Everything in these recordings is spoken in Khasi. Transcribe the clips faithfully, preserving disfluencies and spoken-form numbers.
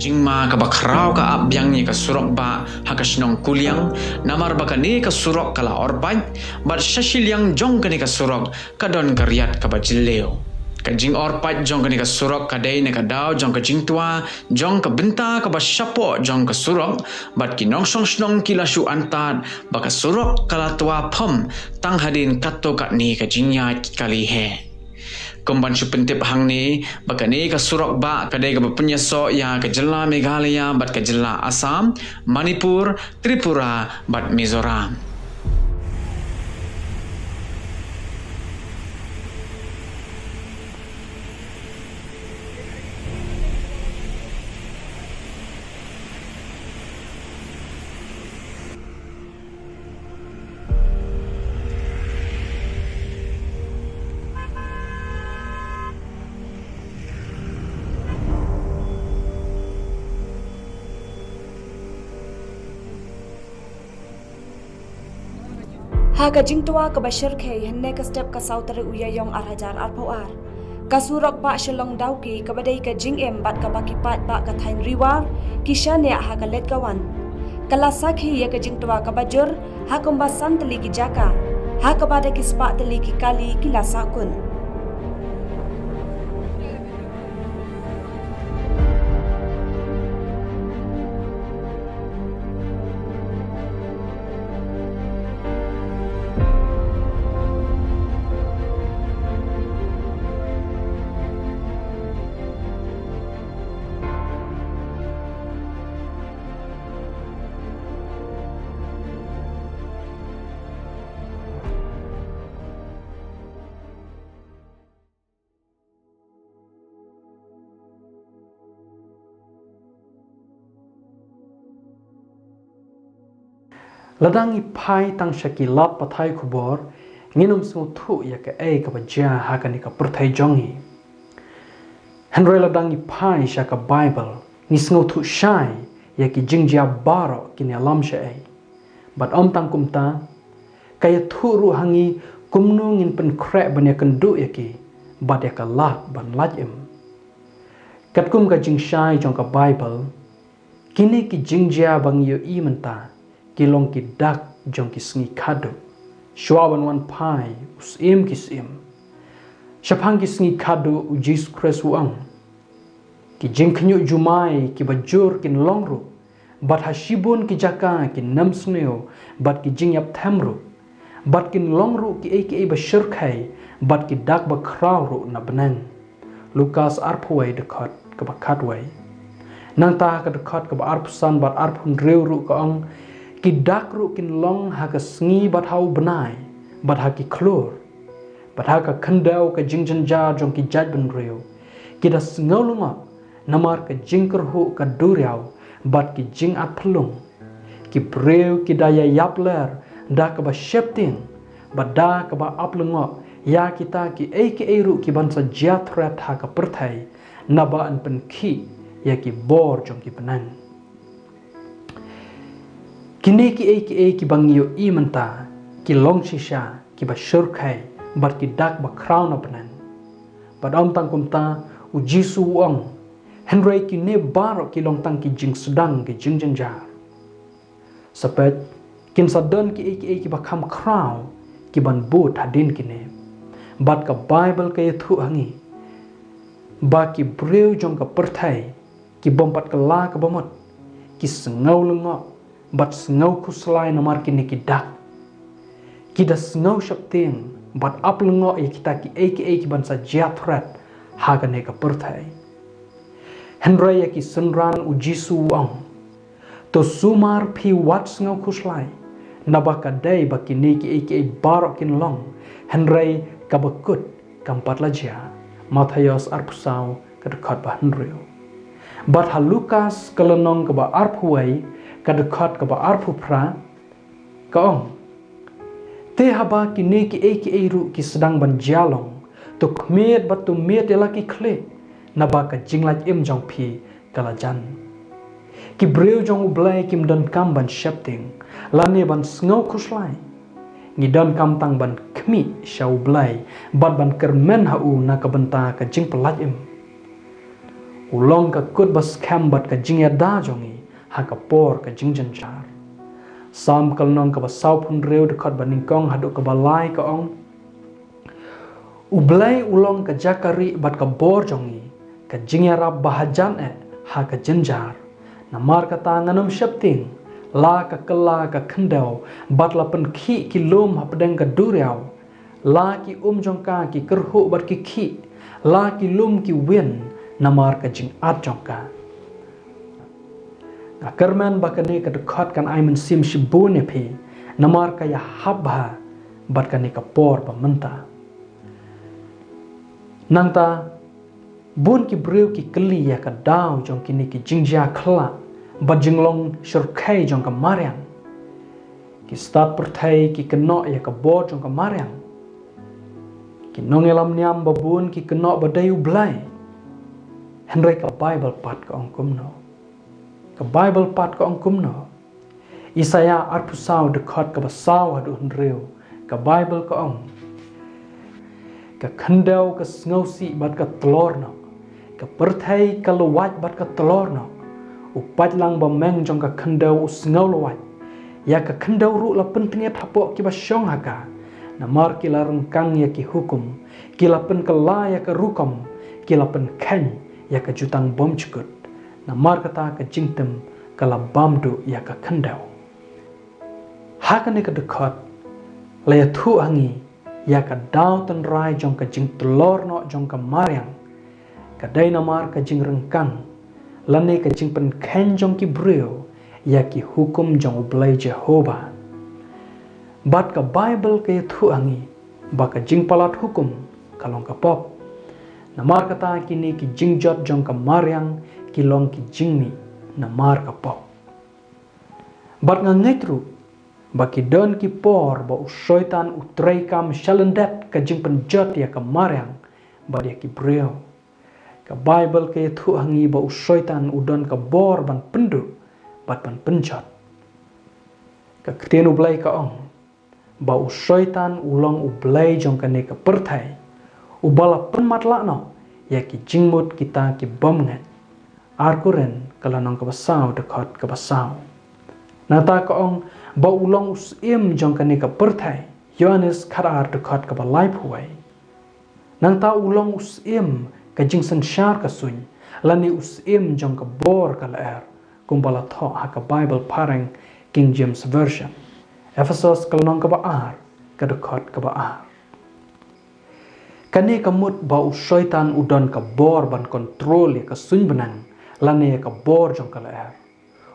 Jingma kaba khraw ka ap biang ïa ka surok bah ha ka shnong Kuliang, namar ba kane ka surok ka la orpait, bad sha shiliang jong kane ka surok ka don ka riat kaba jylliew. Ka jingorpait jong kane ka surok ka dei na ka daw jong ka jingtwa jong ka bynta kaba shapoh jong ka surok, bad ki nongshong shnong ki la shu antad ba ka surok ka la twa phom tang hadien katto katne ka jingïaid kali heh. Kum ban shu pyntip hangne, ba kane ka surok bah ka dei kaba pynïasoh ïa ka jylla Meghalaya bad ka jylla Assam, Manipur, Tripura bad Mizoram. Ha ka jingtwa kaba shyrkhei hynne ka step ka saw tarik u Ïaïong ar hajar arphew ar, ka surok bah Shillong Dawki kaba dei ka jingim bad kaba ki paidbah ka thaiñ Ri War ki shaniah ha ka leit ka wan, ka la sakhi ïa ka jingtwa kaba jur ha kumba san tylli ki jaka, ha kaba da ki spah tylli ki kali ki la sahkut. Lada ngi phai tang sha ki lad pathai khubor, ngin ym sngewthuh ïa kaei kaba jia ha kane ka pyrthei jong ngi. Hynrei lada ngi phai sha ka Baibl, ngi sngewthuh shai ïa ki jingjia baroh kin ïalam shaei. Bad ym tang kumta, ka ïathuh ruh ha ngi kumno ngin pynkhreh ban ïakynduh ïa ki bad ïa ka lad ban lait im. Katkum ka jingshai jong ka Baibl, kine ki jingjia ba ngi ïohi mynta ki long ki dak jong ki sngi khadduh, shwa ban wan phai u Syiem ki syiem. Shaphang ki sngi khadduh u Jisu Khrist u ong, ki jingkhynñiuh jumai kiba jur kin long ruh, bad ha shibun ki jaka ki nemsniew bad ki jingïapthem ruh, bad kin long ruh kiei kiei ba shyrkhei bad ki dak ba khraw ruh na bneng. Lukas arphew wei, dkhot kaba khatwei. Nangta ka dkhot kaba arphew san bad arphew hynriew ruh ka ong, ki dak ruh kin long ha ka sngi bad ha u bnai, bad ha ki khlur, bad ha ka khyndew ka jingjynjar jong ki jaitbynriew. Ki da sngew lyngngoh namar ka jingkyrhuh ka duriaw bad ki jingat phyllung. Ki briew ki da ïaïap ler da kaba sheptieng bad da kaba ap lyngngoh ïa kita kiei kiei ruh ki ban sa jia thret ha ka pyrthei, naba yn pynkhih ïa ki bor jong ki bneng. Kine kiei kiei kiba ngi ïohi mynta ki long shisha kiba shyrkhei bad ki dak ba khraw na bneng. Bad ym tang kumta, u Jisu u ong, hynrei kine baroh ki long tang ki jingsdang ki jingjynjar. Sa peit, kin sa don kiei kiei kiba kham khraw ki ban bud hadien kine. Bad ka Baibl ka ïathuh ha ngi ba ki briew jong ka pyrthei ki bym pat kylla kaba mut, ki sngew lyngngoh bad sngew khuslai namar kine ki dak. Ki da sngew sheptieng bad ap lyngngoh ïa kita kiei kiei ki ban sa jia thret ha kane ka pyrthei. Hynrei ïa ki synran u Jisu u ong, to sumar phi wat sngew khuslai, naba ka dei ba kine kiei kiei baroh kin long, hynrei kaba kut kam pat la jia. Mathaios arphew saw, ka dkhot ba hynriew. Bad ha Lukas ka lynnong kaba arphew wei, ka dkhot kaba arphew phra, ka ong, te haba kine kiei kiei ruh ki sdang ban jia long, to khmied bad to miet ïa la ki khlieh, naba ka jinglait im jong phi ka la jan. Ki briew jong U Blei kim donkam ban sheptieng lane ban sngew khuslai. Ngi donkam tang ban khmih sha U Blei bad ban kyrmen ha u na ka bynta ka jingpyllait im. U long ka kut ba skhem bad ka jingïada jong ngi ha ka por ka jingjynjar. Salm ka lynnong kaba sawphew hynriew, dkhot ba nyngkong haduh kaba lai ka ong: U Blei u long ka jaka rieh bad ka bor jong ngi, ka jingïarap ba hajan eh ha ka jynjar. Namar kata ngan ym sheptieng, la ka kylla ka khyndew, bad la pynkhih ki lum hapdeng ka duriaw, la ki um jong ka ki kyrhuh bad ki khih, la ki lum ki win namar ka jingat jong ka. Nga kyrmen ba kane ka dkhot kan ai mynsiem shibun ïa phi, namar ka ïahap bha bad kane ka por ba mynta. Nangta, bun ki briew ki kylli ïa ka daw jong kine ki jingjia khyllah bad jinglong shyrkhei jong ka mariang. Ki stad pyrthei ki kynnoh ïa ka bor jong ka mariang. Ki nongïalam niam ba bun ki kynnoh ba dei U Blei. Hynrei ka Baibl pat ka ong kumno? Ka Baibl pat ka ong kumno? Isaïah arphew saw, dkhot kaba saw haduh hynriew, ka Baibl ka ong: Ka khyndew ka sngewsih bad ka tlor noh, ka pyrthei ka lwait bad ka tlor noh. U paidlang ba meng jong ka khyndew u sngew lwait. Ïa ka khyndew ruh la pyntngit hapoh kiba shong ha ka. Namar ki la ryngkang ïa ki hukum, ki la pynkylla ïa ka rukom, ki la pynkheiñ ïa ka jutang bymjukut. Namar kata ka jingtim ka la bam duh ïa ka khyndew. Ha kane ka dkhot la ïathuh ha ngi ïa ka daw tynrai jong ka jingtlor noh jong ka mariang. Ka dei namar ka jingryngkang lane ka jingpynkheiñ jong ki briew ïa ki hukum jong U Blei Jehobah. Bad ka Baibl ka ïathuh ha ngi ba ka jingpalat hukum ka long ka pop. Namar kata kine ki jingjot jong ka mariang ki long ki jingmih namar ka pop. Bad nga ngeit ruh ba ki don ki por ba u Soitan u treikam sha lyndet ka jingpynjot ïa ka mariang bad ïa ki briew. Ka Baibl ka ïathuh ha ngi ba u Soitan u don ka bor ban pynduh bad ban pynjot. Ka ktien U Blei ka ong ba u Soitan u long u blei jong kane ka pyrthei, uba la pynmatlah noh ïa ki jingmut kita ki bym ngeit. Ar Korinth ka lynnong kaba saw, dkhot kaba saw. Nangta ka ong ba u long u syiem jong kane ka pyrthei, Ïoannis khatar, dkhot kaba laiphew wei. Nangta u long u syiem ka jingsynshar ka suiñ, lane u syiem jong ka bor ka lyer, kumba la thoh ha ka Baibl phareng King James Version. Ephesos ka lynnong kaba ar, ka dkhot kaba ar. Kane ka mut ba u Soitan u don ka bor ban kontrol ïa ka suiñ bneng, lane ïa ka bor jong ka lyer.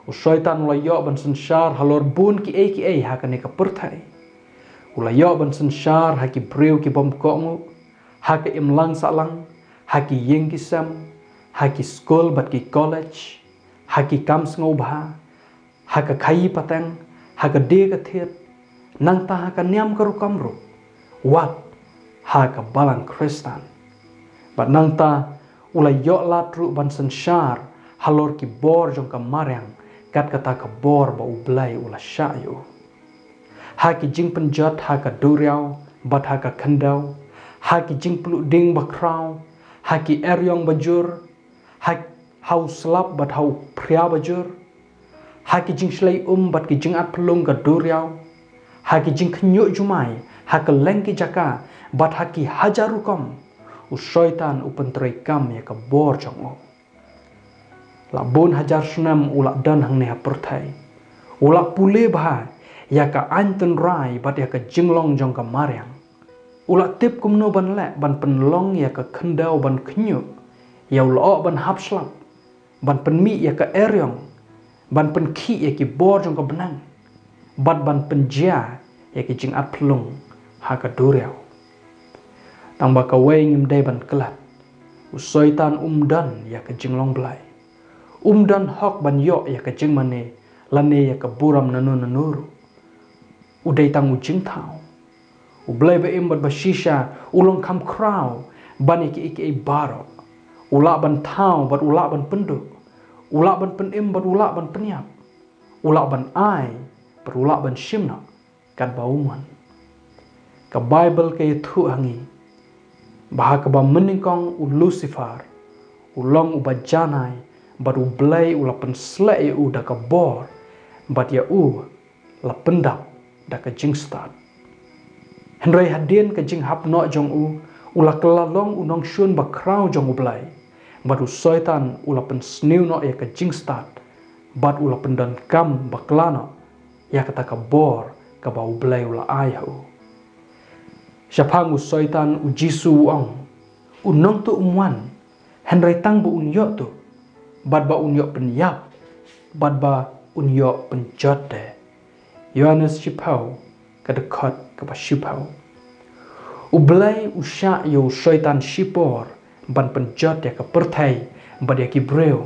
U Soitan u la ïoh ban synshar halor bun kiei kiei ha kane ka pyrthei. U la ïoh ban synshar ha ki briew ki bym kohnguh, ha ka imlang sahlang, ha ki ïing ki sem, ha ki skul bad ki college, ha ki kam sngewbha, ha ka khaïi pateng, ha ka die ka thied, nangta ha ka niam ka rukom ruh, wat ha ka balang Khristan. Bad nangta u la ïoh lad ruh ban synshar halor ki bor jong ka mariang, kat kata ka bor ba U Blei u la shah ïa u. Ha ki jingpynjot ha ka duriaw bad ha ka khyndew, ha ki jingpluh ding ba khraw, ha ki eriong ba jur, ha, ha u slap bad ha u phria ba jur, ha ki jingshlei um bad ki jingat phyllung ka duriaw, ha ki jingkhynñiuh jumai ha kylleng ki jaka, bad ha ki hajar rukom, u Soitan u pyntreikam ïa ka bor jong u. La bun hajar snem u la don hangne ha pyrthei. U la pule bha ïa ka aiñ tynrai bad ïa ka jinglong jong ka mariang. U la tip kumno ban leh ban pynlong ïa ka khyndew ban khynñiuh, ïa u lyoh ban hap slap, ban pynmih ïa ka eriong, ban pynkhih ïa ki bor jong ka bneng, bad ban pynjia ïa ki jingat phyllung ha ka duriaw. Tang ba kawei ngim dei ban klet, u Soitan um don ïa ka jinglong Blei. Um don hok ban ïoh ïa ka jingmane lane ïa ka burom nano nano ruh. U dei tang u jingthaw. U Blei ba im bad ba shisha u long kham khraw ban ïa kiei kiei baroh. U lah ban thaw bad u lah ban pynduh. U lah ban pynim bad u lah ban pynïap. U lah ban ai bad u lah ban shim noh katba u mon. Ka Baibl ka ïathuh ha ngi ba ha kaba mynnyngkong u Lucifer U long uba janai, bad U Blei u la pynsleh ïa u da ka bor, bad ïa u la pyndap da ka jingstad. Hynrei hadien ka jinghap noh jong u, u la kylla long u nongshun bakhraw jong U Blei, bad u Soitan u la pynsniew noh ïa ka jingstad, bad u la pyndonkam bakla noh ïa kata ka bor kaba U Blei u la ai ha u. Shaphang u Soitan, U Jisu u ong, u nongtuh um wan, hynrei tang ba un ïoh tuh, bad ba un ïoh pynïap, bad ba un ïoh pynjot de. Ïoannis shiphew, ka dkhot kaba shiphew. U Blei u shah ïa u Soitan shipor ban pynjot ïa ka pyrthei bad ïa ki briew,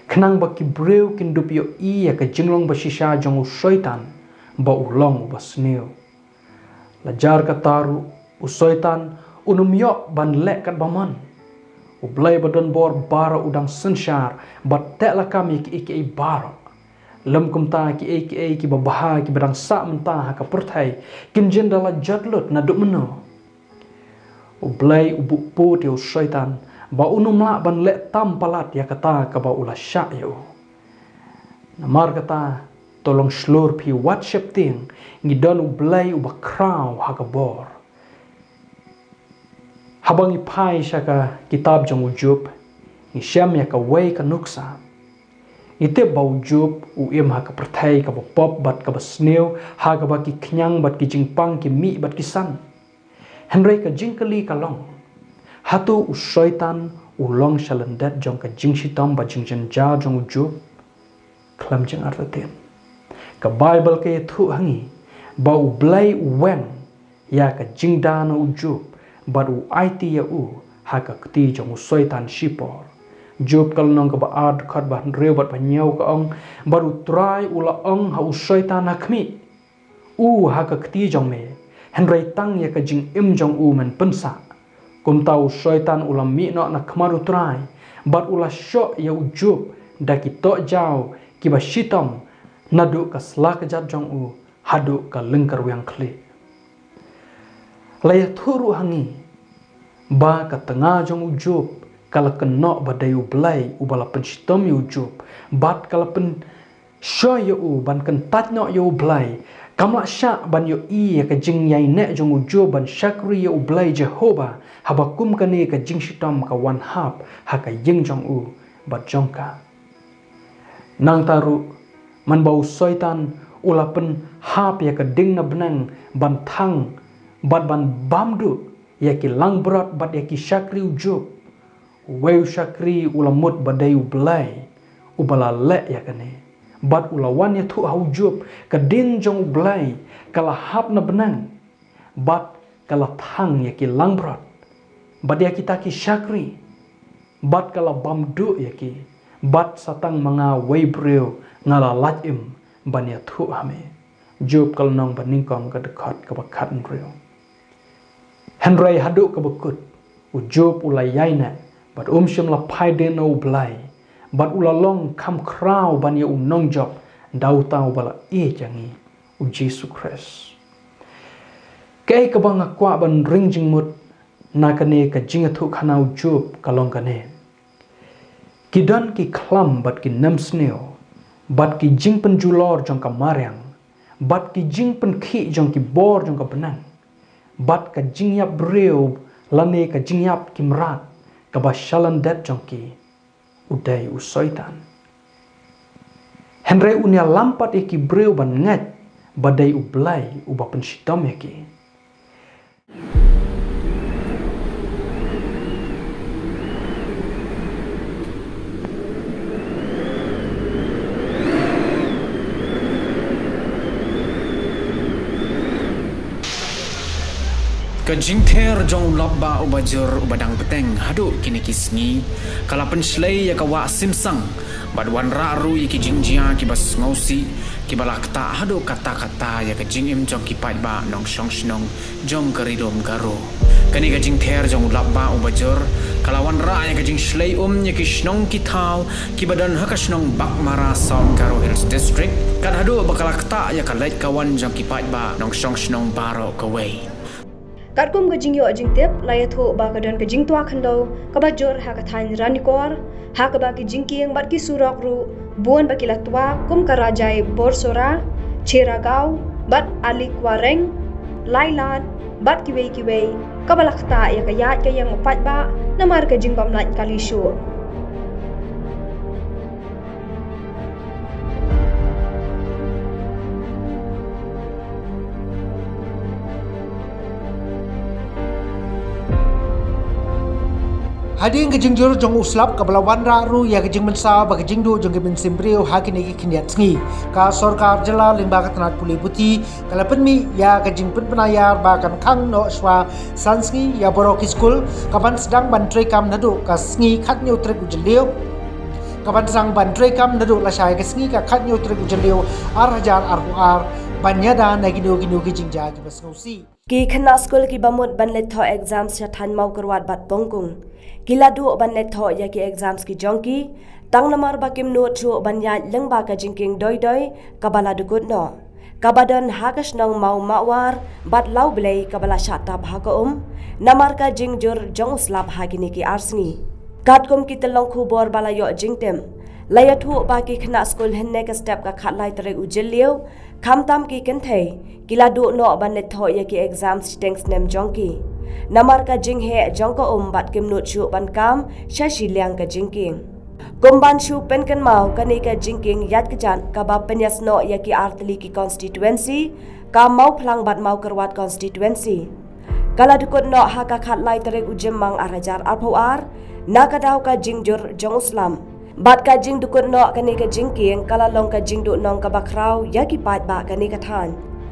khnang ba ki briew kin dup ïohi ïa ka jinglong bashisha jong u Soitan, ba u long uba sniew. La jar kata ruh, u Soitan un ym ïoh ban leh katba mon. U Blei ba don bor baroh u dang synshar bad teh lakam ïa kiei kiei baroh. Lym kumta, kiei kiei kiba bha kiba dang sah mynta ha ka pyrthei kin jin da la jot lut naduh mynno. U Blei u buh pud ïa u Soitan ba un ym lah ban leh tam palat ïa kata kaba u la shah ïa u. Namar kata, to long shlur phi wat sheptieng, ngi don U Blei uba khraw ha ka bor. Haba ngi phai sha ka kitab jong u Job, ngi shem ïa kawei ka nuksa. Ngi tip ba u Job u im ha ka pyrthei kaba pop bad kaba sniew, ha kaba ki khñiang bad ki jingpang ki mih bad ki san. Hynrei ka jingkylli ka long, hato u Soitan u long sha lyndet jong ka jingshitom bad jingjynjar jong u Job? Khlem jingartatien, ka Baibl ka ïathuh ha ngi ba U Blei u weng ïa ka jingda na u Job, bad u aiti ïa u ha ka kti jong u Soitan shipor. Job ka lynnong kaba ar, dkhot ba hynriew bad ba hynñiew ka ong, bad U Trai u la ong ha u Soitan ha khmih, u ha ka kti jong me, hynrei tang ïa ka jingim jong u men pynsah. Kumta u Soitan u la mih noh na khmat u Trai, bad u la shoh ïa u Job da ki tohjaw kiba shitom, naduh ka sla kjat jong u haduh ka lyngkyrwiang khlieh. La ïathuh ruh ha ngi ba ka tnga jong u Job ka la kynnoh ba dei U Blei uba la pynshitom ïa u Job, bad ka la pyn shoi ïa u ban kyntait noh ïa U Blei. Kam lah shah ban ïohi ïa ka jingïaineh jong u Job ban shakri ïa U Blei Jehobah, haba kum kane ka jingshitom ka wan hap ha ka ïing jong u bad jong ka. Nangta ruh, man ba u Soitan u la pynhap ïa ka ding na bneng ban thang bad ban bam duh ïa ki langbrot bad ïa ki shakri u Job, uwei u shakri u la mut ba dei U Blei uba la leh ïa kane. Bad u la wan ïathuh ha u Job, ka ding jong U Blei ka la hap na bneng, bad ka la thang ïa ki langbrot, bad ïa kita ki shakri, bad ka la bam duh ïa ki, bad sa tang ma nga uwei briew nga la lait im ban ïathuh ha me. Job ka lynnong ba nyngkong, ka dkhot kaba khathynriew. Hynrei haduh kaba kut, u Job u la ïaineh, bad um shym la phai dien na U Blei, bad u la long kham khraw ban ïa u nongjop da uta uba la ïeit ïa ngi, u Jisu Khrist. Kaei kaba nga kwah ban ring jingmut na kane ka jingïathuhkhana u Job ka long kane. Ki don ki khlam bad ki nemsniew, bad ki jingpynjulor jong ka mariang, bad ki jingpynkhih jong ki bor jong ka bneng, bad ka jingïap briew lane ka jingïap ki mrad kaba sha lyndet jong ki, u dei u Soitan. Hynrei un ïalam pat ïa ki briew ban ngeit ba dei U Blei uba pynshitom ïa ki. Ka jingther jong u lapbah uba jur uba dang bteng haduh kine ki sngi ka la pynshlei ïa ka wah simsang, bad wanrah ruh ïa ki jingjia kiba sngewsih, kiba la ktah haduh katta katta ïa ka jingim jong ki paidbah nongshong shnong jong ka Ri Lum Garo. Kane ka jingther jong u lapbah uba jur ka la wanrah ïa ka jingshlei um ïa ki shnong ki thaw kiba don ha ka shnong Baghmara, South Garo Hills District, kat haduh ba ka la ktah ïa ka leit ka wan jong ki paidbah nongshong shnong baroh kawei. Katkum ka jingïoh jingtip, la ïathuh ba ka don ka jingtwa khyndew kaba jur ha ka thaiñ Ranikor, ha kaba ki jingkieng bad ki surok ruh bun ba ki la twa, kum ka Rajai Borsora, Cheragaon, bad Alikwareng, Lailad, bad kiwei kiwei, kaba la ktah ïa ka ïaid ka ïeng u paidbah namar ka jingbym lait kali shuh. Hadien ka jingjur jong u slap kaba la wanrah ruh ïa ka jingmynsaw bad ka jingduh jong ki mynsiem briew ha kine ki khyndiat sngi, ka sorkar jylla lyngba ka tnat pule puthi ka la pynmih ïa ka jingpynbna ïar ba kan khang noh shuwa san sngi ïa baroh ki skul, kaban sdang ban treikam naduh ka sngi khathynñiew tarik u Jylliew. Kaban sdang ban treikam naduh lashai ka sngi ka khathynñiew tarik u Jylliew ar hajar arphew ar, ban ïada na kino kino ki jingjia kiba sngewsih. Ki khynnah skul kiba mut ban leit thoh exams sha thaiñ Mawkyrwat bad Pongkung, ki la duh ban leit thoh ïa ki exams ki jong ki, tang namar ba kim nud shuh ban ïaid lyngba ka jingkieng doi doi kaba la dkut noh, kaba don ha ka shnong Mawmawar bad Lawblei kaba la shah tap ha ka um namar ka jingjur jong u slap ha kine ki ar sngi. Katkum ki tyllong khubor ba la ïoh jingtip, la ïathuh ba ki khynnah skul hynne ka step ka khatlai tarik u Jylliew, khamtam ki kynthei, ki la duh noh ban leit thoh ïa ki exams shiteng snem jong ki, namar ka jingheh jong ka um bad kim nud shuh ban kam sha shiliang ka jingkieng. Kum ban shu pynkynmaw, kane ka jingkieng ïaid kjat kaba pynïasnoh ïa ki artylli ki constituency, ka Mawphlang bad Mawkyrwat constituency, ka la dkut noh ha ka khatlai tarik u Jymmang ar hajar arphew ar, na ka daw ka jingjur jong u slap. Bad ka jingdkut noh kane ka jingkieng ka la long ka jingduhnong kaba khraw ïa ki paidbah kane ka thaiñ.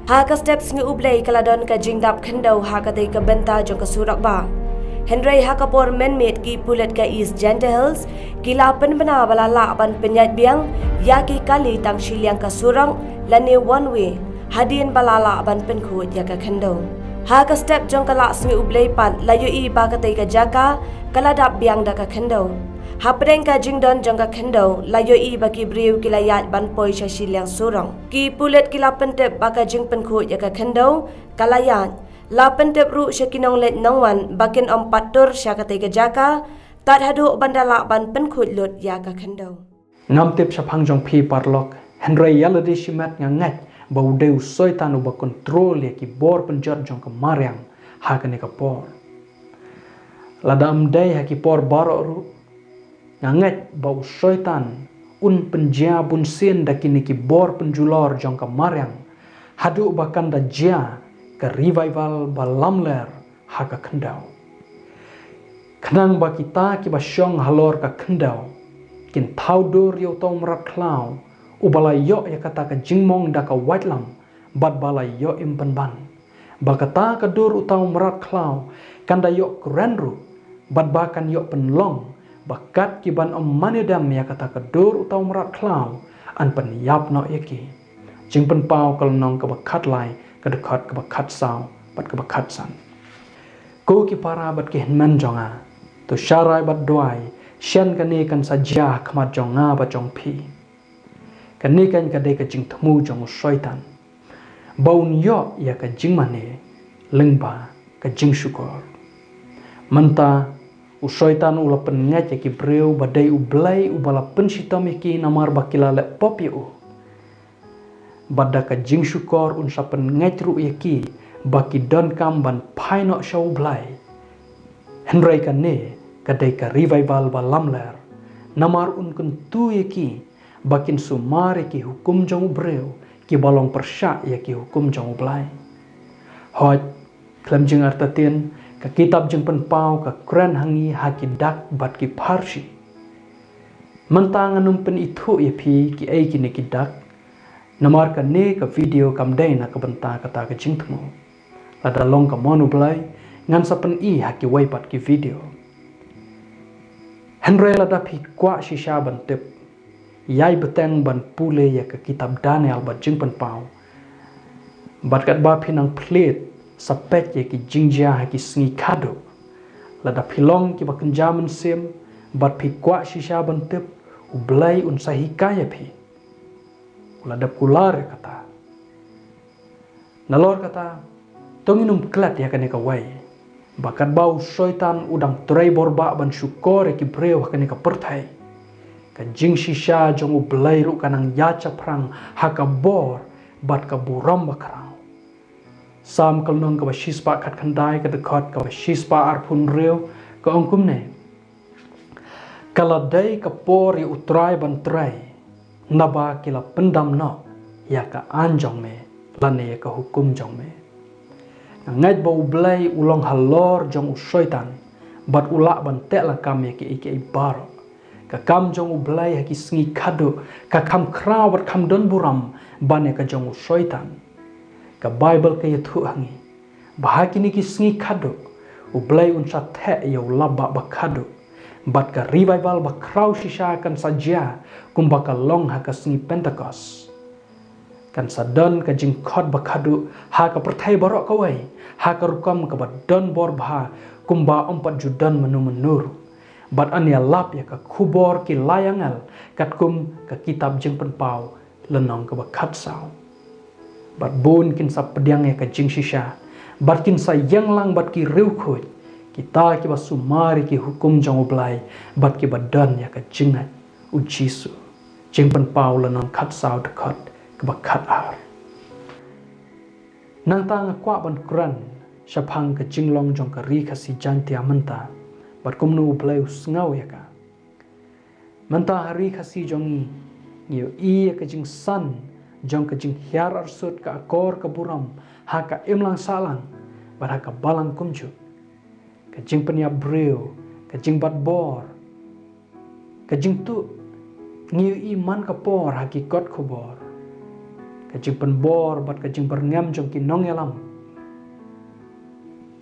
Ha ka step sngi U Blei ka la don ka jingdap khyndew ha katei ka bynta jong ka surok bah. Hynrei ha ka por mynmiet ki pulit ka East Jaintia Hills ki la pynbna ba la lah ban pynïaid biang ïa ki kali tang shiliang ka surok lane one way, hadien ba la lah ban pynkhuid ïa ka khyndew. Ha ka step jong ka lad sngi U Blei pat la ïohi ba katei ka jaka ka la dap biang da ka khyndew. Hapdeng ka jingdon jong ka khyndew la ïohi ba ki briew ki la ïaid ban poi sha shiliang surok. Ki pulit ki la pyntip ba ka jingpynkhuid ïa ka khyndew ka la ïaid. La pyntip ruh sha ki nongleit nongwan ba kin ym pat tur sha katei ka jaka tad haduh ban da lah ban pynkhuid lut ïa ka khyndew. Ngam tip shaphang jong phi paralok, hynrei ïa lade shimet nga ngeit ba u dei u soitan uba kontrol ïa ki bor pynjot jong ka mariang ha kane ka por. Lada ym dei ha ki por baroh ruh, nga ngeit ba u soitan un pynjia bunsien da kine ki bor pynjulor jong ka mariang, haduh ba kan da jia ka revival ba lamler ha ka khyndew. Khnang ba kita kiba shong halor ka khyndew kin thaw dur ïa uta u mrad khlaw uba la ïoh ïa kata ka jingmong da ka waitlam bad ba la ïoh im pynban. Ba kata ka dur uta u mrad khlaw kan da ïoh kren ruh bad ba kan ïoh pynlong ba kat ki ban ym mane dem ïa kata ka dur uta u mrad khlaw yn pynïap noh ïa ki. Jingpynpaw ka lynnong kaba khatlai, ka dkhot kaba khatsaw bad kaba khatsan. Ko ki para bad ki hynmen jong nga, to sharai bad duwai, shen kane kan sa jia ha khmat jong nga bad jong phi. Kane kan ka dei ka jingthmu jong u soitan ba un ïoh ïa ka jingmane lyngba ka jingshukor. Mynta u soitan u la pynngeit ïa ki briew ba dei U Blei uba la pynshitom ïa ki namar ba ki la leh pop ïa u. Bad da ka jingshukor un sa pynngeit ruh ïa ki ba ki donkam ban phai noh sha U Blei. Hynrei kane ka dei ka revival ba lamler, namar un kyntu ïa ki ba kin sumar ïa ki hukum jong u briew kiba long pyrshah ïa ki hukum jong U Blei. Hooid, khlem jingartatien, ka kitab Jingpynpaw ka kren ha ngi ha ki dak bad ki pharshi. Mynta ngan ym pynithuh ïa phi kiei kine ki dak, namar kane ka video kam dei na ka bynta kata ka jingthmu. Lada long ka mon U Blei, ngan sa pyni ha kiwei pat ki video. Hynrei lada phi kwah shisha ban tip, ïai bteng ban pule ïa ka kitab Daniel bad Jingpynpaw. Bad katba phi nang plie, sa peit ïa ki jingjia ha ki sngi khadduh. Lada phi long kiba kynja mynsiem bad phi kwah shisha ban tip, U Blei un sa hikai ïa phi. U la dep kular ïa kata. Nalor kata, to ngin ym klet ïa kane kawei, Ba katba u Soitan u dang trei borbah ban shukor ïa ki briew ha kane ka pyrthei, ka jingshisha jong U Blei ruh ka nang ïa shaphrang ha ka bor bad ka burom bakhraw. Salm ka lynnong kaba shispah khatkhyndai, ka dkhot kaba shispah arphew hynriew, ka ong kumne: Ka la dei ka por ïa U Trai ban trei, naba ki la pyndam noh ïa ka aiñ jong me, lane ïa ka hukum jong me. Nga ngeit ba U Blei u long halor jong u Soitan, bad u lah ban teh lakam ïa kiei kiei baroh. Ka kam jong U Blei ha ki sngi khadduh ka kham khraw bad kham don burom ban ïa ka jong u Soitan. Ka Baibl ka ïathuh ha ngi ba ha kine ki sngi khadduh, U Blei un sa theh ïa u lapbah bakhadduh, bad ka revival bakhraw shisha kan sa jia kumba ka long ha ka sngi Pentekost. Kan sa don ka jingkhot bakhadduh ha ka pyrthei baroh kawei, ha ka rukom kaba don bor bha, kumba ym pat ju don mynno mynno ruh. Bad yn ïalap ïa ka khubor ki lai angel, katkum ka kitab Jingpynpaw lynnong kaba khatsaw. Bad bun kin sa pdiang ïa ka jingshisha, bad kin sa ïeng lang bad ki riewkhuid, kita kiba sumar ïa ki hukum jong U Blei, bad kiba don ïa ka jingngeit U Jisu. Jingpynpaw lynnong khatsaw, dkhot kaba khatar. Nangta nga kwah ban kren shaphang ka jinglong jong ka Ri Khasi Jaiñtia mynta, bad kumno U Blei u sngew ïa ka. Mynta ha Ri Khasi jong ngi, ngi ïohi ïa ka jingsan jong ka jinghiar arsut, ka akor ka burom ha ka imlang sahlang bad ha ka balang kumjuh. Ka jingpynïap briew, ka jingbat bor, ka jingtuh, ngi ïohi man ka por ha ki kot khubor. Ka jingpynbor bad ka jingbyrngem jong ki nongïalam.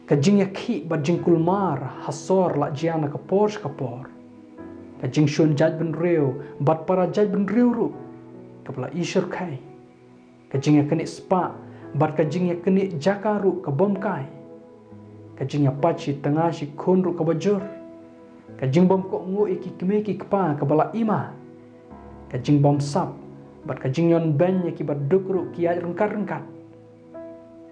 Ka jingïakhih bad jingkulmar ha sor la jia na ka por sha ka por. Ka jingshun jaitbynriew bad para jaitbynriew ruh kaba la ishyrkhei. Ka jingïaknieh spah bad ka jingïaknieh jaka ruh kabym kai. Ka jingïapait shi tnga shi khun ruh kaba jur. Ka jingbym kohnguh ïa ki kmie ki kpa kaba la i ma. Ka jingbymsap bad ka jingïonbeiñ ïa kiba duk ruh ki ïaid ryngkat ryngkat.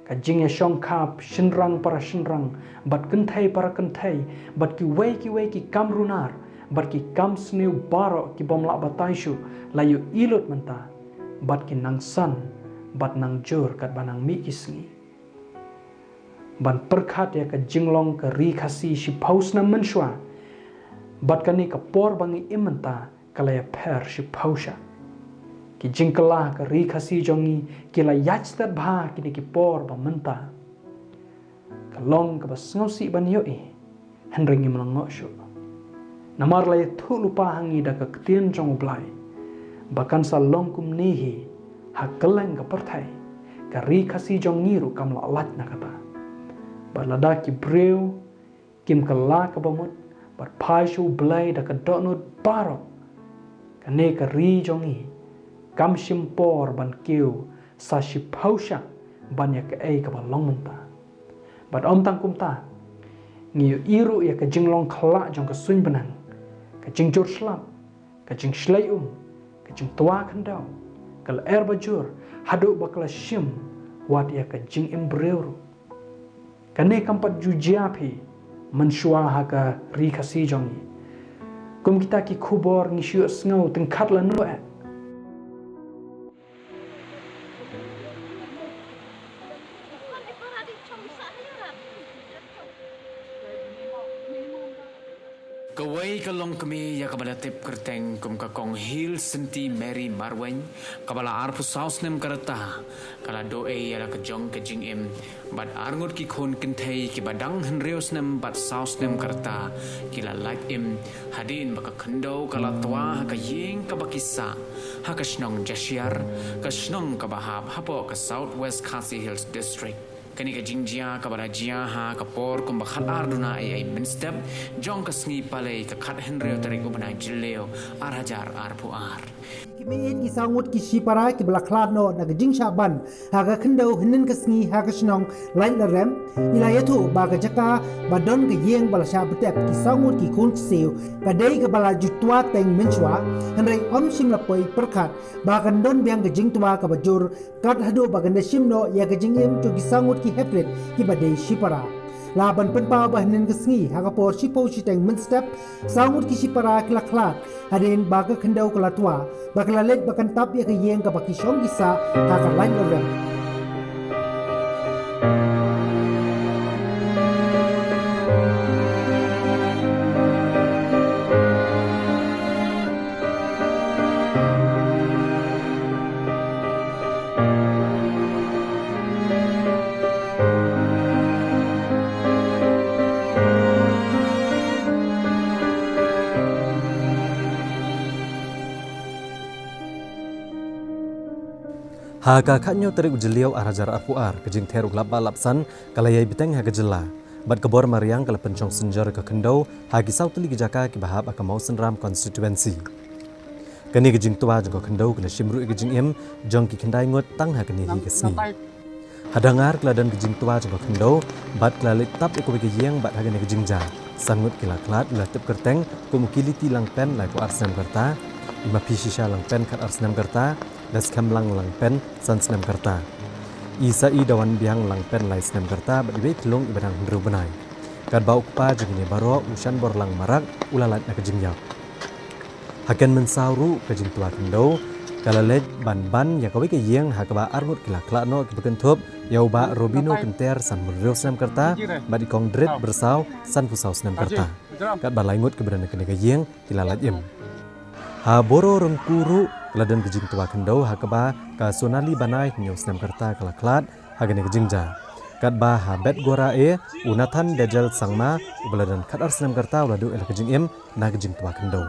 Ka jingïashongkhap shynrang para shynrang, bad kynthei para kynthei, bad kiwei kiwei ki kam runar bad ki kam sniew baroh kibym lah batai shuh, la ïohi lut mynta, bad ki nang san bad nang jur katba nang mih ki sngi. Ban pyrkhat ïa ka jinglong ka Ri Khasi shiphew snem mynshuwa bad kane ka por ba ngi im mynta, ka la ïapher shiphew shah. Ki jingkylla ka Ri Khasi jong ngi ki la ïaid stet bha kine ki por ba mynta. Ka long kaba sngewsih ban ïohi, hynrei ngim lah ngoh shuh. Namar la ïathuh lypa ha ngi da ka ktien jong U Blei ba kan sa long kumne hi ha kylleng ka pyrthei. Ka Ri Khasi jong ngi ruh kam lah lait na kata. Bad lada ki briew kim kylla kaba mut bad phai sha U Blei da ka dohnud baroh, kane ka ri jong ngi kam shim por ban kiew sa shiphew shah ban ïa kaei kaba long mynta. Bad ym tang kumta, ngi ïohi ruh ïa ka jinglong khyllah jong ka suiñ bneng, ka jingjur slap, ka jingshlei um, ka jingtwa khyndew, ka lyer bajur, haduh ba ka la shim wat ïa ka jingim briew ruh. Kane kam pat ju jia phi mynshuwa ha ka Ri Khasi jong ngi. Kum kita ki khubor ngi shu sngew tyngkhat lano eh. Kawei ka longkmie ïa kaba la tip kyrteng kum ka Kong Hil Senti Mary Marwein, kaba la arphew saw snem ka rta, ka la duh ei ïa la ka jong ka jingim bad arngut ki khun kynthei kiba dang hynriew snem bad saw snem ka rta, ki la lait im hadien ba ka khyndew ka la twa ha ka ïing kaba ki sah ha ka shnong Jashiar, ka shnong kaba hap hapoh ka South West Khasi Hills District. Kane ka jingjia kaba la jia ha ka por kumba khatar duna ei ei mynstep jong ka sngi Palei, ka khathynriew tarik u bnai Jylliew, ar hajar arphew ar. Ki mei ki saw ngut ki shipara kiba la khlad noh na ka jingshah ban ha ka khyndew hynnin ka sngi ha ka shnong Laitlyrem, ki la ïathuh ba ka jaka ba don ka ïing ba la shah btep ki saw ngut ki khun ksiew ka dei kaba la ju twa teng mynshuwa, hynrei ym shym la poi pyrkhat ba kan don biang ka jingtwa kaba jur kat haduh ba kan da shim noh ïa ka jingim jong ki saw ngut ki heprit kiba dei shipara. La ban pynpaw ba hynnin ka sngi ha ka por shiphew shiteng mynstep, saw ngut ki shipara ki la khlad hadien ba ka khyndew ka la twa, ba ka la leit ba kan tap ïa ka ïing kaba ki shong ki sah ha ka lain rem. Ha ka khatñiew tarik u Jylliew ar hajar arphew ar, ka jingther u lap bah lap san ka la ïai bteng ha ka jylla. Bad ka bor mariang ka la pynshong synjor ïa ka khyndew ha ki saw tylli ki jaka kiba hap ha ka Mawsynram constituency. Kane ka jingtwa jong ka khyndew ka la shim ruh ïa ka jingim jong ki khyndai ngut tang ha kane hi ka sngi. Ha Dangar ka la don ka jingtwa jong ka khyndew bad ka la leit tap ïa kawei ka ïing bad ha kane ka jingjia san ngut ki la khlad, la tip kyrteng kum u Kiliti Langpen, laiphew ar snem ka rta, i Maphishisha Langpen, khat ar snem ka rta, bad Skhem Lang Langpen, san snem ka rta, i Saidawanbiang Langpen, lai snem ka rta, bad iwei i khyllung iba dang hynriew bnai. Katba u kpa jong kine baroh, u Shanborlang Marak, u la lait na ka jingïap. Ha Kynmynsaw ruh ka jingtwa khyndew ka la leit ban ban ïa kawei ka ïing ha kaba ar ngut ki la khlad noh, kiba kynthup ïa u Bah Robino Kynter, sanphew hynriew snem ka rta, bad i Kong Drit Byrsaw, sanphew saw snem ka rta. Katba lai ngut kiba don ha kane ka ïing ki la lait im. Ha Boro Rangku ruh ka la don ka jingtwa khyndew ha kaba ka Sonali Banai, hynñiew snem ka rta, ka la khlad ha kane ka jingjia. Katba ha Betgora A, u Nathan Dejel Sangma, uba la don khat ar snem ka rta, u la duh ïa la ka jingim na ka jingtwa khyndew.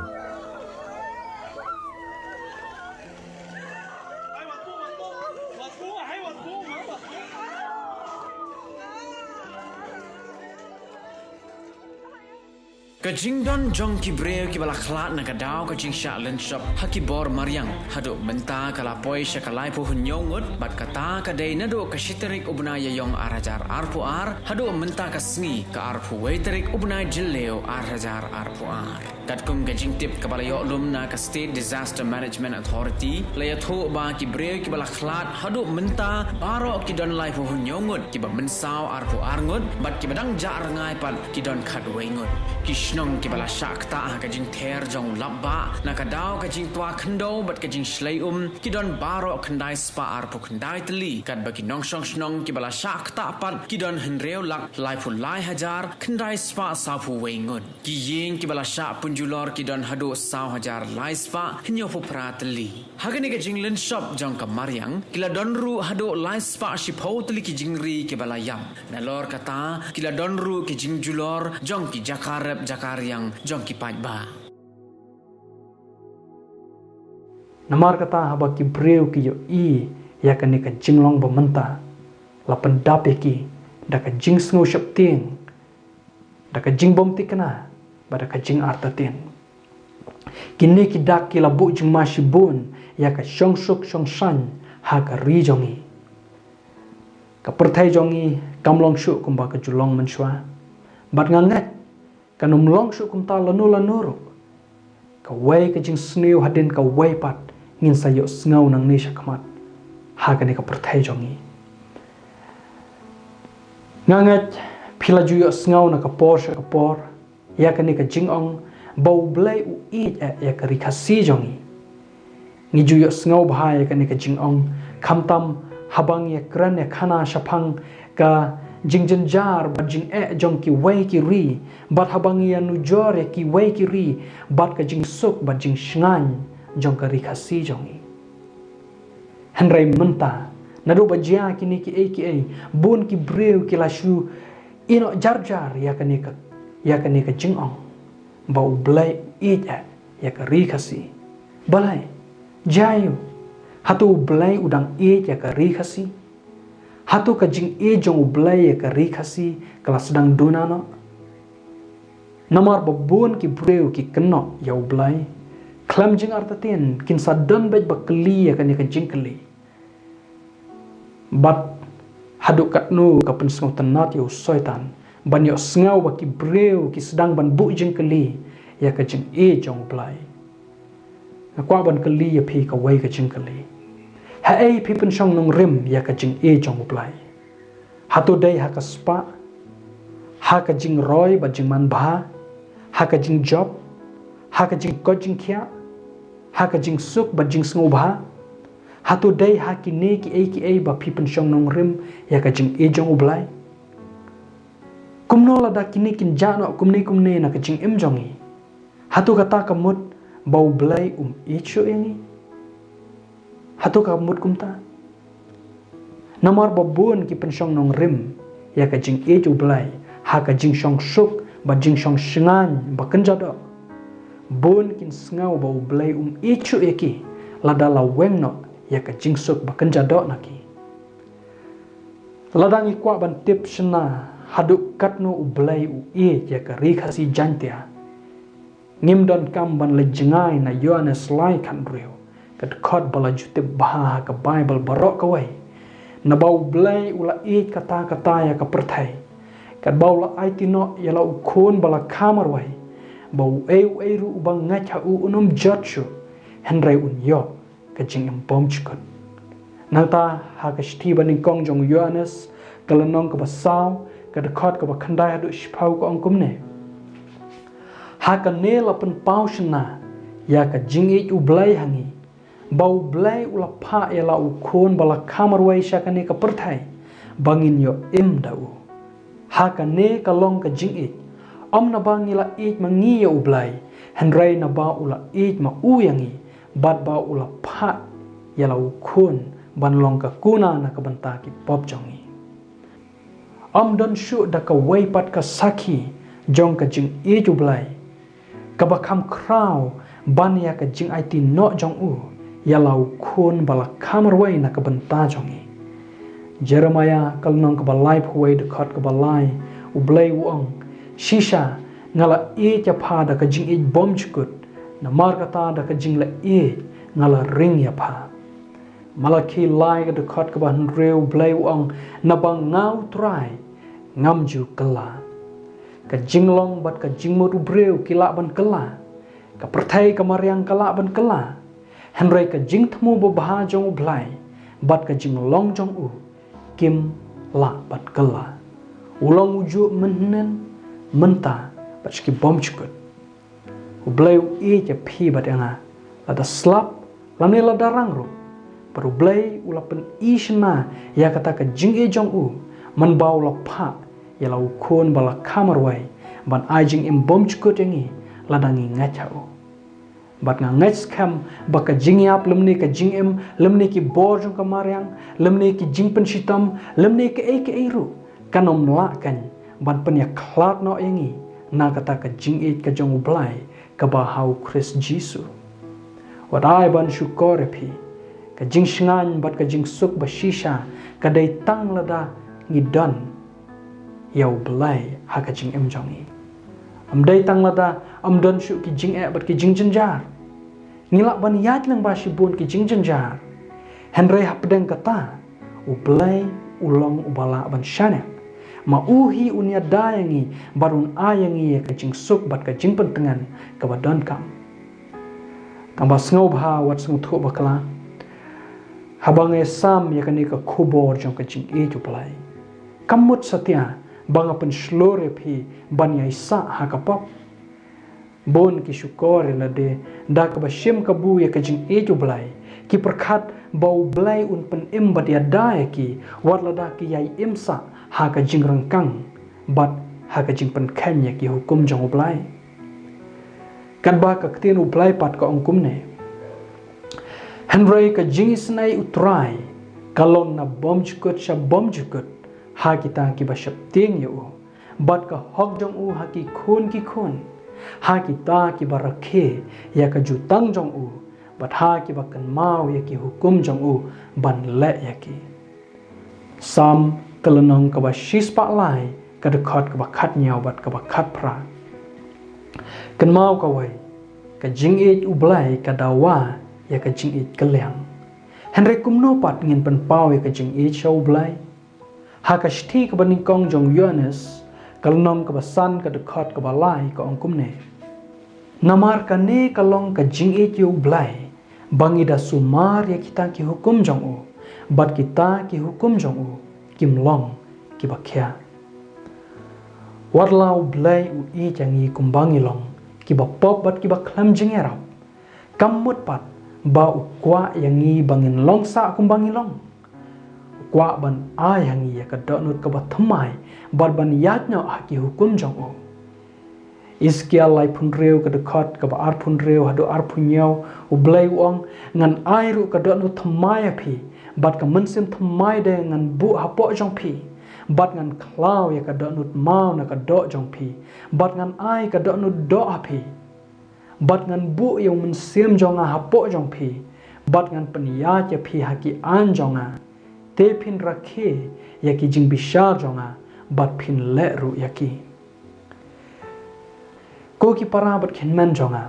Ka jingdon jong ki briew kiba la khlad na ka daw ka jingshah lynshop ha ki bor mariang haduh mynta ka la poi sha ka laiphew hynñiew ngut, bad kata ka dei naduh ka shi tarik u bnai Ïaïong ar hajar arphew ar haduh mynta ka sngi ka arphew wei tarik u bnai Jylliew ar hajar arphew ar. Katkum ka jingtip kaba la ïoh lum na ka State Disaster Management Authority, la ïathuh ba ki briew kiba la khlad haduh mynta baroh ki don laiphew hynñiew ngut, kiba mynsaw arphew ar ngut, bad kiba dang jah rngai pat ki don khatwei ngut. Ki shnong kiba la shah ktah ha ka jingther jong u lap bah na ka daw ka jingtwa khyndew bad ka jingshlei um ki don baroh khyndai spah arphew khyndai tylli, katba ki nongshong shnong kiba la shah ktah pat ki don hynriew lak laiphew lai hajar khyndai spah sawphew wei ngut. Ki ïing kiba la shah pynjulor ki don haduh saw hajar lai spah hynñiewphew phra tylli. Ha kane ka jinglynshop jong ka mariang ki la don ruh haduh lai spah shiphew tylli ki jingri kiba la ïap. Nalor kata ki la don ruh ki jingjulor jong ki jaka rep jaka riang jong ki paidbah. Namar kata haba ki briew ki ïohi ïa kane ka jinglong ba mynta, la pyndap ïa ki da ka jingsngew sheptieng, da ka jingbymthikna, bad da ka jingartatien. Kine ki dak ki la buh jingma shibun ïa ka shongsuk shongsaiñ ha ka ri jong ngi. Ka pyrthei jong ngi kam long shuh kumba ka ju long mynshuwa. Bad nga ngeit kan ym long shuh kumta lano lano ruh. Kawei ka jingsniew hadien kawei pat ngin sa ïohsngew nangne shakhmat ha kane ka pyrthei jong ngi. Nga ngeit phi la ju ïohsngew na ka por sha ka por ïa kane ka jingong ba U Blei u ïeit eh ïa ka Ri Khasi jong ngi. Ngi ju ïohsngew bha ïa kane ka jingong, khamtam haba ngi ïakren ïakhana shaphang ka jingjynjar bad jingeh jong kiwei ki ri, bad haba ngi ïanujor ïa kiwei ki ri bad ka jingsuk bad jingshngaiñ jong ka Ri Khasi jong ngi. Hynrei mynta, naduh ba jia kine kiei kiei, bun ki briew ki la shu ïehnoh jar jar ïa kane ka, ïa kane ka jingong ba U Blei u ïeit eh ïa ka Ri Khasi. Balei? Jia aïu? Hato U Blei u dang ïeit ïa ka Ri Khasi? Hato ka jingïeit jong U Blei ïa ka Ri Khasi ka la sdang duna noh? Namar ba bun ki briew ki kynnoh ïa U Blei, khlem jingartatien kin sa don beit ba kylli ïa kane ka jingkylli. Bad haduh katno ka pynsngewtynnad ïa u Soitan ban ïohsngew ba ki briew ki sdang ban buh jingkylli ïa ka jingïeit jong U Blei. Nga kwah ban kylli ïa phi kawei ka jingkylli. Haei phi pynshong nongrim ïa ka jingïeit jong U Blei? Hato dei ha ka spah? Ha ka jingroi bad jingmanbha, ha ka jingjop, ha ka jingkoit jingkhiah, ha ka jingsuk bad jingsngewbha. Hato dei ha kine kiei kiei ba phi pynshong nongrim ïa ka jingïeit jong U Blei? Kumno lada kine kin jah noh kumne kumne na ka jingim jong ngi? Hato kata ka mut ba U Blei um ïeit shuh ïa ngi? Hato ka mut kumta? Namar ba bun ki pynshong nongrim ïa ka jingïeit U Blei ha ka jingshong suk bad jingshong shngaiñ ba kynja doh. Bun kin sngew ba U Blei um ïeit shuh ïa ki lada la weng noh ïa ka jingsuk ba kynja doh na ki. Lada ngi kwah ban tip shynna haduh katno U Blei u ïeit ïa ka Ri Khasi Jaiñtia, ngim donkam ban leit jngai na Ïoannis lai khathynriew, ka dkhot ba la ju tip bha ha ka Baibl baroh kawei. Naba U Blei u la ïeit katta katta ïa ka pyrthei, katba u la aiti noh ïa la u Khun ba la kha marwei, ba uei uei ruh uba ngeit ha u un ym jot shuh, hynrei un ïoh ka jingim bymjukut. Nangta ha ka shithi banyngkong jong u Ïoannis, ka lynnong kaba saw, ka dkhot kaba khyndai haduh shiphew, ka ong kumne: Ha kane la pynpaw shynna ïa ka jingïeit U Blei ha ngi, ba U Blei u la phah ïa la u Khun ba la kha marwei sha kane ka pyrthei, ba ngin ïoh im da u. Ha kane ka long ka jingïeit, ym naba ngi la ïeit ma ngi ïa U Blei, hynrei naba u la ïeit ma u ïa ngi, bad ba u la phah ïa la u Khun ban long ka kuna na ka bynta ki pop jong ngi. Ym don shuh da kawei pat ka sakhi jong ka jingïeit U Blei kaba kham khraw ban ïa ka jingaiti noh jong u ïa la u Khun ba la kha marwei na ka bynta jong ngi. Jeremaïah ka lynnong kaba laiphew wei, dkhot kaba lai, U Blei u ong: Shisha nga la ïeit ïa pha da ka jingïeit bymjukut, namar kata da ka jingleh ïeit nga la ring ïa pha. Malakhi lai, ka dkhot kaba hynriew, U Blei u ong: Naba nga U Trai ngam ju kylla. Ka jinglong bad ka jingmut u briew ki lah ban kylla, ka pyrthei ka mariang ka lah ban kylla, hynrei ka jingthmu babha jong U Blei bad ka jinglong jong u kim lah ban kylla. U long ujuh mynhynnin, mynta bad sha ki bymjukut. U Blei u ïeit ïa phi bad ïa nga, lada slap lane lada rang ruh. Bad U Blei u la pyni shynna ïa kata ka jingïeit jong u, mynba u la phah ïa la u Khun ba la kha marwei ban ai jingim bymjukut ïa ngi lada ngi ngeit ha u. Bad nga ngeit skhem ba ka jingïap lymne ka jingim, lymne ki bor jong ka mariang, lymne ki jingpynshitom, lymne kaei kaei ruh, kan ym lah kan ban pynïakhlad noh ïa ngi na kata ka jingïeit ka jong U Blei kaba ha U Khrist Jisu. Wat ai ban shukor ïa phi, ka jingshngaiñ bad ka jingsuk ba shisha ka dei tang lada ngi don ïa U Blei ha ka jingim jong ngi. Ym dei tang lada ym don shuh ki jingeh bad ki jingjynjar. Ngi lah ban ïaid lyngba shibun ki jingjynjar, hynrei hapdeng kata U Blei u long uba lah ban shaniah. Ma u hi un ïada ïa ngi bad un ai ïa ngi ïa ka jingsuk bad ka jingpyntngen kaba donkam. Tang ba sngewbha wat sngewthuh bakla, haba ngi sam ïa kane ka khubor jong ka jingïeit U Blei, kam mut satia ba nga pynshlur ïa phi ban ïai sah ha ka pop. Bun ki shukor ïa lade da kaba shim kabu ïa ka jingïeit U Blei, ki pyrkhat ba U Blei un pynim bad ïada ïa ki wat lada ki ïai im sah ha ka jingryngkang bad ha ka jingpynkheiñ ïa ki hukum jong U Blei. Katba ka ktien U Blei pat ka ong kumne: Hynrei ka jingisynei U Trai ka long na bymjukut sha bymjukut ha kita kiba sheptieng ïa u, bad ka hok jong u ha ki khun ki khun, ha kita kiba rakhe ïa ka jutang jong u, bad ha kiba kynmaw ïa ki hukum jong u ban leh ïa ki. Salm ka lynnong kaba shispah lai, ka dkhot kaba khathynñiew bad kaba khatphra. Kynmaw kawei, ka jingïeit U Blei ka dawa ïa ka jingïeit kylliang. Hynrei kumno pat ngin pynpaw ïa ka jingïeit sha U Blei? Ha ka shithi kaba nyngkong jong u Ïoannis, ka lynnong kaba san, ka dkhot kaba lai, ka ong kumne: Namar kane ka long ka jingïeit ïa U Blei, ba ngi da sumar ïa kita ki hukum jong u, bad kita ki hukum jong u kim long kiba khia. Wat la U Blei u ïeit ïa ngi kumba ngi long, kiba pop bad kiba khlem jingïarap, kam mut pat ba u kwah ïa ngi ba ngin long sah kumba ngi long. U kwah ban ai ha ngi ïa ka dohnud kaba thymmai bad ban ïaid noh ha ki hukum jong u. Esekiel laiphew hynriew ka dkhot kaba arphew hynriew haduh arphew hynñiew, U Blei u ong, ngan ai ruh ka dohnud thymmai ha phi, bad ka mynsiem thymmai de ngan buh hapoh jong phi, bad ngan khlaw ïa ka dohnud maw na ka doh jong phi, bad ngan ai ka dohnud doh ha phi. Bad ngan buh ïa u mynsiem jong nga hapoh jong phi, bad ngan pynïaid ïa phi ha ki aiñ jong nga. Te phin rakhe ïa ki jingbishar jong nga, bad phin leh ruh ïa ki. Ko ki para bad ki hynmen jong nga,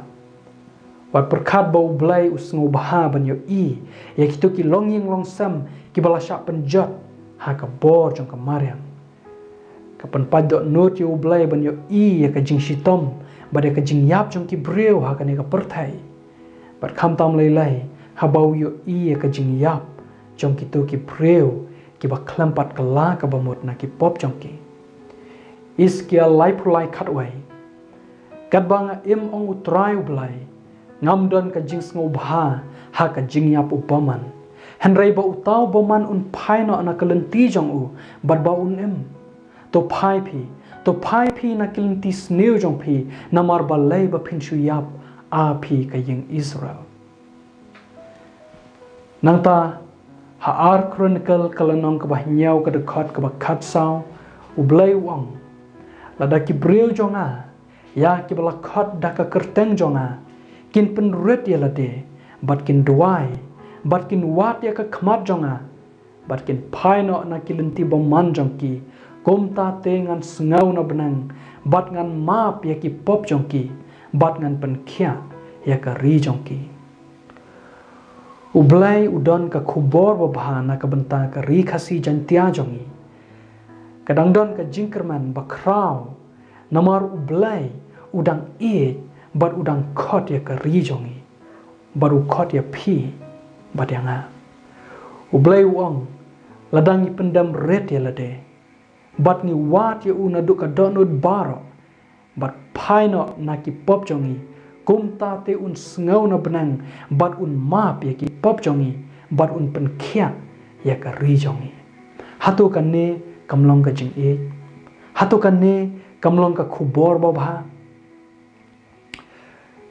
wat pyrkhat ba U Blei u sngewbha ban ïohi ïa kito ki longïing longsem kiba la shah pynjot ha ka bor jong ka mariang. Ka pynpait dohnud ïa U Blei ban ïohi ïa ka jingshitom bad ïa ka jingïap jong ki briew ha kane ka pyrthei. Bad khamtam lei lei haba u ïohi ïa ka jingïap jong kito ki briew kiba khlem pat kylla kaba mut na ki pop jong ki. Esekiel laiphew lai khatwei. Katba nga im, ong U Trai U Blei, ngam don ka jingsngewbha ha ka jingïap u bymman, hynrei ba uta u bymman un phai noh na ka lynti jong u, bad ba un im. To phai phi, to phai phi na ki lynti sniew jong phi, namar balei ba phin shu ïap, A phi ka ïing Israel. Nangta ha Ar Chronicle ka lynnong kaba hynñiew ka dkhot kaba khatsaw, U Blei u ong, lada ki briew jong nga, ïa kiba la khot da ka kyrteng jong nga, kin pynrit ïa lade, bad kin duwai, bad kin wad ïa ka khmat jong nga, bad kin phai noh na ki lynti bymman jong ki, kumta te ngan sngew na bneng, bad ngan map ïa ki pop jong ki, bad ngan pynkhiah ïa ka ri jong ki. U Blei u don ka khubor babha na ka bynta ka Ri Khasi Jaiñtia jong ngi. Ka dang don ka jingkyrmen bakhraw, namar U Blei u dang ïeit bad u dang khot ïa ka ri jong ngi, bad u khot ïa phi bad ïa nga. U Blei u ong, lada ngi pyndem rit ïa lade, bad ngi wad ïa u naduh ka dohnud baroh, bad phai noh na ki pop jong ngi, kumta te un sngew na bneng, bad un map ïa ki pop jong ngi, bad un pynkhiah ïa ka ri jong ngi. Hato kane kam long ka jingïeit? Hato kane kam long ka khubor babha?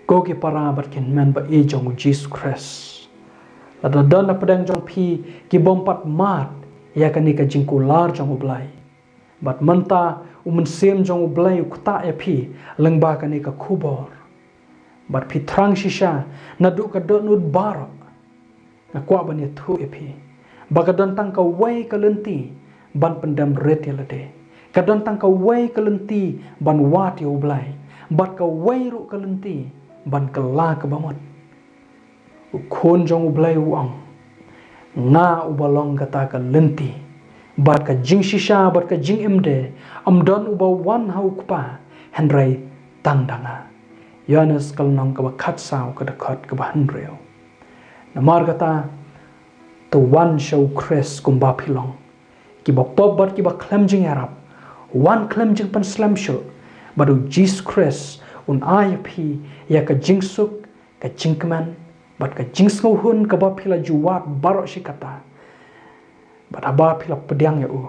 Ko ki para bad ki hynmen ba ïeit jong U Jisu Khrist, lada don na pdeng jong phi ki bym pat mad ïa kane ka jingkular jong U Blei, bad mynta u Mynsiem jong U Blei u ktah ïa phi lyngba kane ka khubor, bad phi thrang shisha naduh ka dohnud baroh, nga kwah ban ïathuh ïa phi ba ka don tang kawei ka lynti ban pyndem rit ïa lade. Ka don tang kawei ka lynti ban wad ïa U Blei, bad kawei ruh ka lynti ban kylla kaba mut. U Khun jong U Blei u ong, nga uba long kata ka lynti, bad ka jingshisha bad ka jingim de, ym don uba wan ha U Kpa, hynrei tang da nga. Ïoannis ka lynnong kaba khatsaw ka dkhot kaba hynriew. Namar kata, to wan sha U Khrist kumba phi long, kiba pop bad kiba khlem jingïarap, wan khlem jingpynslem shuh, bad U Jisu Khrist un ai ïa phi ïa ka jingsuk, ka jingkmen, bad ka jingsngewhun kaba phi la ju wad baroh shi katta. Bad haba phi la pdiang ïa u,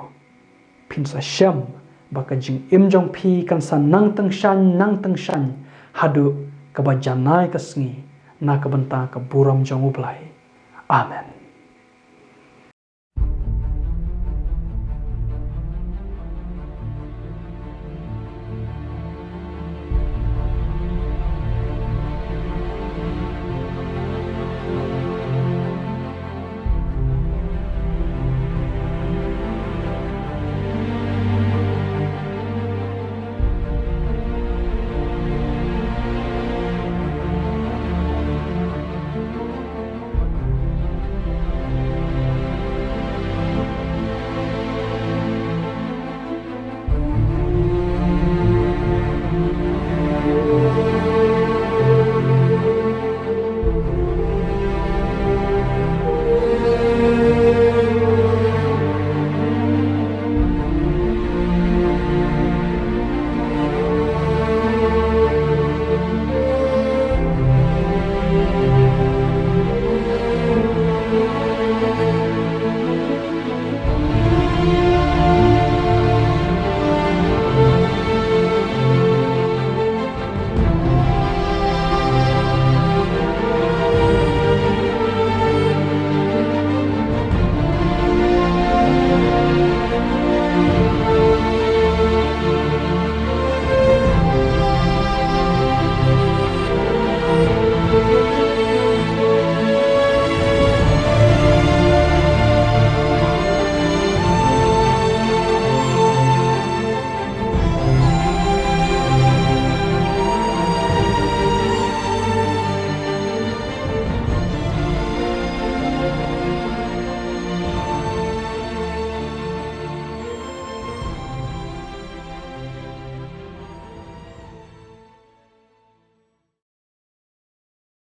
phin sa shem ba ka jingim jong phi kan sa nang tyngshaiñ nang tyngshaiñ haduh kaba janai ka sngi na ka bynta ka burom jong U Blei. Amen.